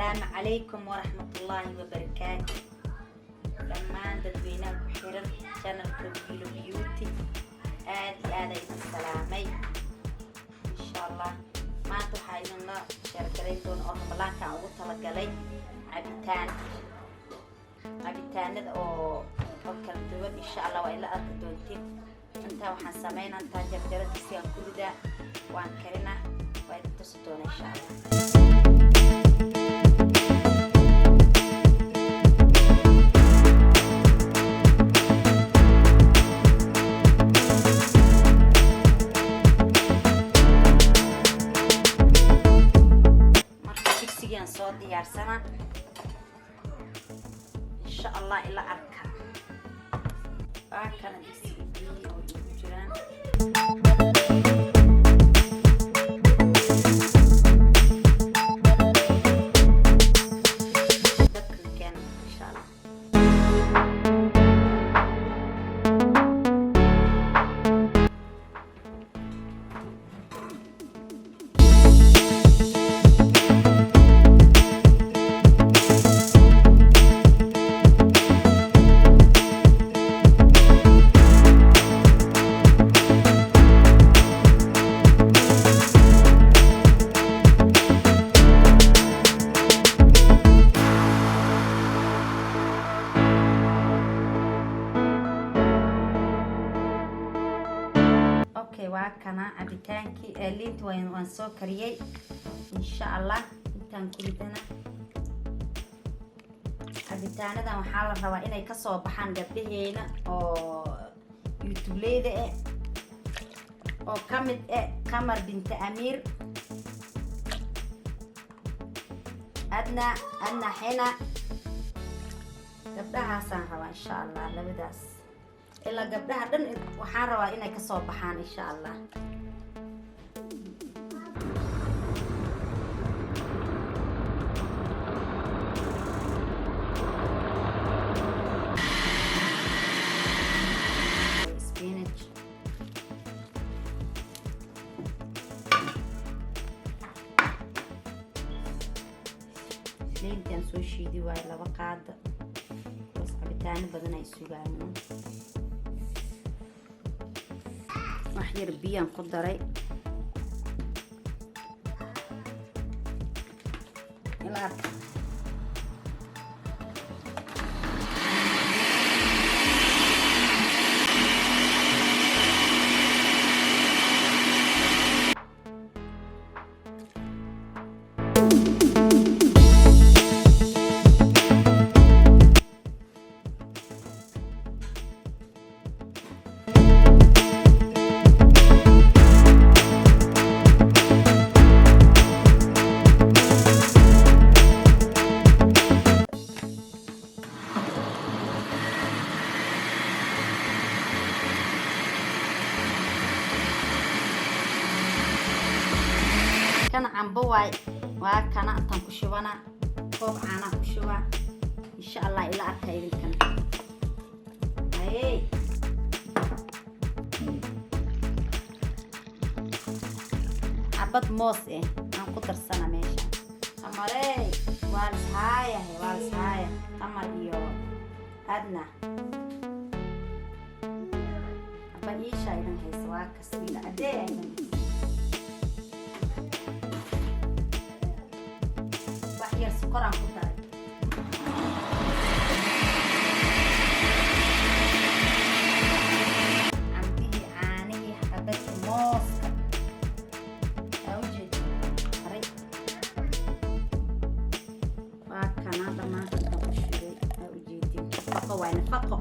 Asalaamu calaykum waraxmatullaahi wabarakaatu. Dhammaan dadweynaha ku xiran channelka Wiilo Beauty, aad iyo aad idin salaamay. Insha Allah maanta waxaa idinla share garayn doona oo ramadaanka aan ugu talagalay cabitaan, cabitaanada oo kala duwan. Insha Allah waa ila arki doontiin. Intaa waxaan sameynaa, intaan jarjaradiisi aan ku ridaa, waan karinaa, waa idin tusi doona insha Allah. Marka digsigaan soo diyaarsana, insha Allah ila arka. Waa kana digsiga, biyihii oo igu jiraan. Dabka keena insha Allah. Okay, waa kana cabitaankii. Liinta waan soo kariyey. Insha Allah intaan ku ridana cabitaanadan waxaa la rabaa inay kasoo baxaan gabdhaheena oo youtubeleyda eh, oo ka mid eh Qamar Binta Amiir, Adna, Adna Xina. Gabdhahaasaan rabaa insha Allah, labadaas ilaa gabdhaha dhan waxaan rabaa inay kasoo baxaan insha Allah. Spinach, liintaan soo shiidi waayo, 2 qaada bas. Cabitaano badan ay sugaan. Wax yar biyaan ku daray. Ila arka. Kana cambo waay, waa kana. Intaan ku shubana koob caanaa ku shubaa insha Allah. Ila arka idinkana. Hayey, xabad moos eh aan ku darsana meesha. Qamarey, waa lishaayahe, waa lishaaya. Qamar iyo Adna aba iisha idan haysa. Waa kas wiil cadee idan haysa. Wax yar sokoraan ku daray. Cambihii, caanihii, xabadkii mooska aa ujeedi haray. Waa kana dhammaanta intaan ku shubay, aa ujeedin. Nafaqo waay, nafaqo.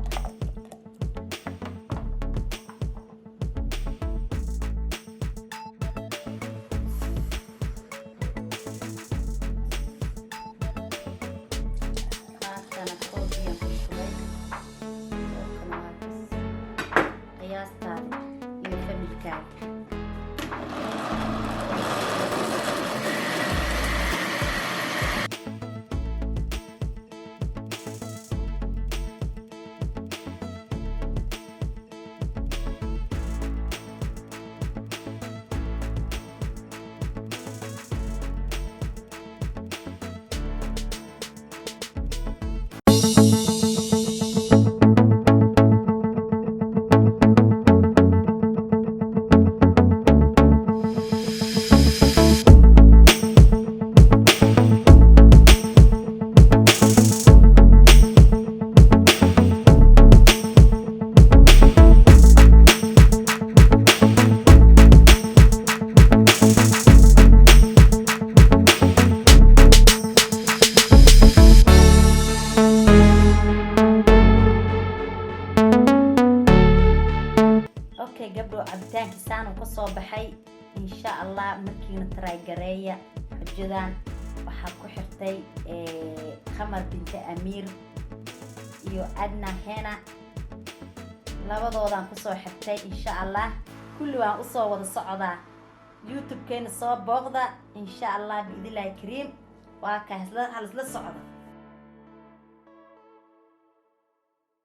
Waa kana, koob biyaan ku shubay. Koobkana waa kas, qiyaastaada iyo familykaaga. Cabitaankii saanuu kasoo baxay. Insha Allah markiina try gareeya. Xujadan waxaa ku xirtay Khamar Binta Amiir iyo Adna Hena, labadoodaan kusoo xirtay. Insha Allah kulli waan usoo wada socdaa. YouTube-keena soo booqda, insha Allah, biidnillahi kariim. Waa ka halisla socda.